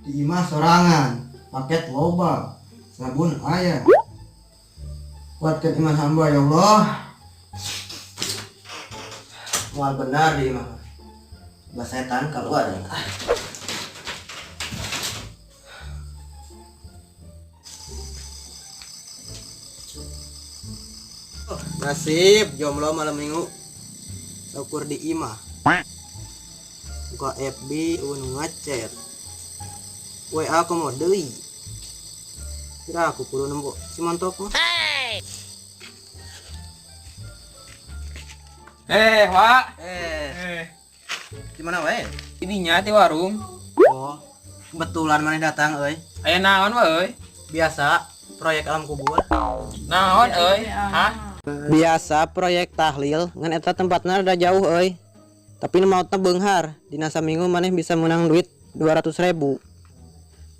Di imah sorangan, paket loba, sabun aya. Kuatkan iman hamba ya Allah. Mual benar di imah. Bah setan keluar. Ah. Oh, nasib jomblo malam minggu. Syukur di imah. Buka FB nu ngechat. WA komo deui. Kira aku kudu nempo si montok mah. Eh, Wak. Eh, di mana wae? Idinya di warung. Oh, kebetulan maneh datang euy. Aya naon wae euy? Biasa proyek alam kubur. Naon euy? Hah? Biasa proyek tahlil ngan eta tempatna rada jauh euy. Tapi nu maotna beunghar. Dina saminggu maneh bisa menang duit 200.000.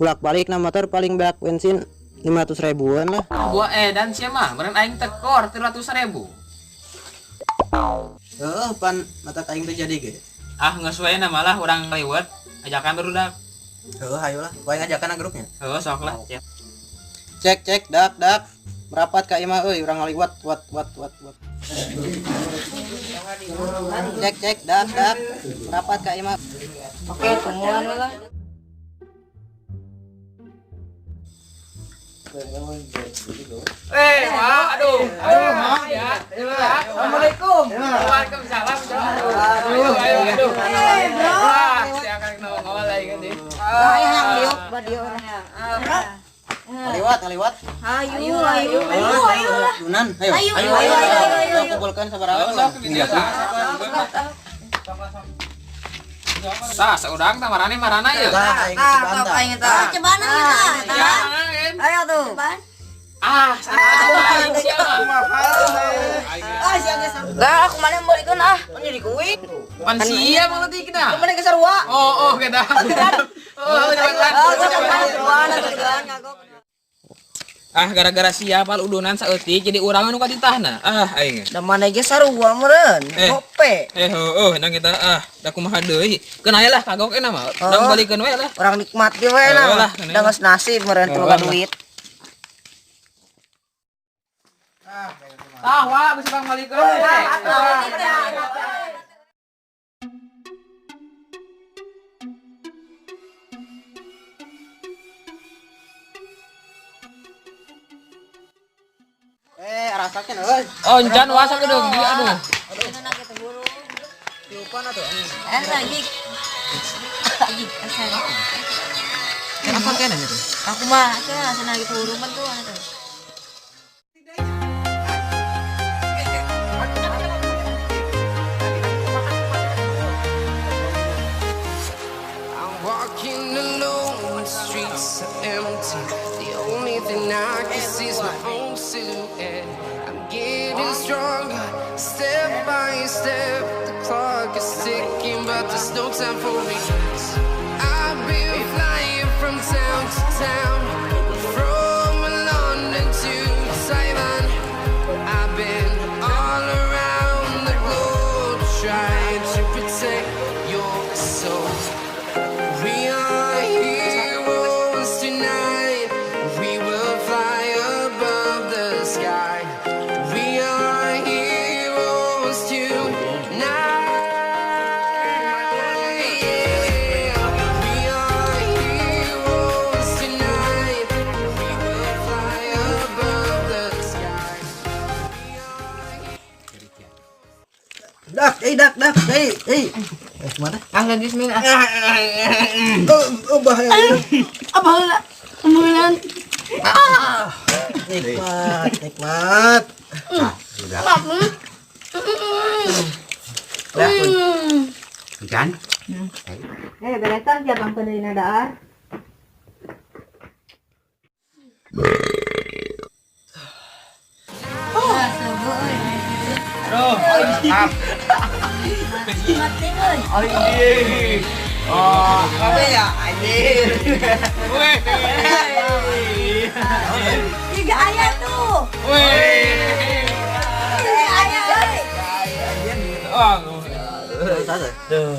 Bolak-balik na motor paling beak bensin 500 ribuan lah. Gua edan sia mah, meureun aing tekor 300.000. Heeh, pan mata aing teh jadi ge. Ah, geus we na malah urang liwet, ajakan barudak. Heeh, hayu lah. Wae ngajakan grupnya. Heuh, sok lah. Cek cek dak dak. Merapat ka imah euy, urang ngaliwat wat wat wat wat. Cek cek dak dak. Merapat ka imah. Oke, tungguan lah. Eh, Wak, aduh. Aduh, maaf ya. Assalamualaikum. Waalaikumsalam. Aduh, ayo, aduh. Wah, saya akan nongol lagi kan deh. Ayo yang liuk badi orang. Ngaliwat ngaliwat. Ayo, ayo, ayo, ayo lah. Dunan, ayo. Ayo, ayo, ayo, ayo, ayo. Kumpulkan sabaraha. Sok, Sah, seudang tah marane marana ieu. Tah, aing cobaan tah. Aing eta. Cobaan kita. Ya, kan? Ayo tuh. Ah, aing sia mah. Ah, sia geus. Lah, aku mana bolikeun ah. Jadi kuing. Pan sia mah leutik na. Mana geus sarua? Oh, oh, kita. Oh, cepetan. Ah, gara-gara siapa udunan saeutik jadi urang anu katitahna. Ah, aing. Da mana ge sarua meureun. Eh. Gope. Eh, heueuh, nang kita ah, da kumaha deui. Keun aya lah kagok euna mah. Urang balikeun we lah. Orang nikmati we Oh, lah. lah, Da geus nasib meureun teu boga duit. Tah, wa geus bang balikeun. Eh, rasakeun euy. Oh, encan wa sakedeung di aduh. Tiupan atuh. Eh, lagi. Lagi, Kenapa kene itu? Aku mah, saya senang gitu huruman tuh. Atuh. I'm walking alone, the streets are empty. The only thing I can see is my own silhouette. I'm getting stronger, step by step. The clock is ticking, but there's no time for regrets. I've been flying from town to town, from London to Taiwan. I've been all around the globe trying to protect your soul. We are heroes tonight. We will fly above the sky. We are heroes tonight. Yeah. We are heroes tonight. We will fly above the sky. Dak, eh dak dak, eh eh. Eh, kemana? Ah, lagi bismillah. Oh, oh bahaya. Apa heula? Kemudian Nikmat, nikmat. Udah. Ikan? Eh, beresan siapa penerima daar? Aduh. Anjing. Oh, apa ya? Anjir. Weh. Tiga ayat tuh. Weh. Tiga ayat. Oh, Tuh.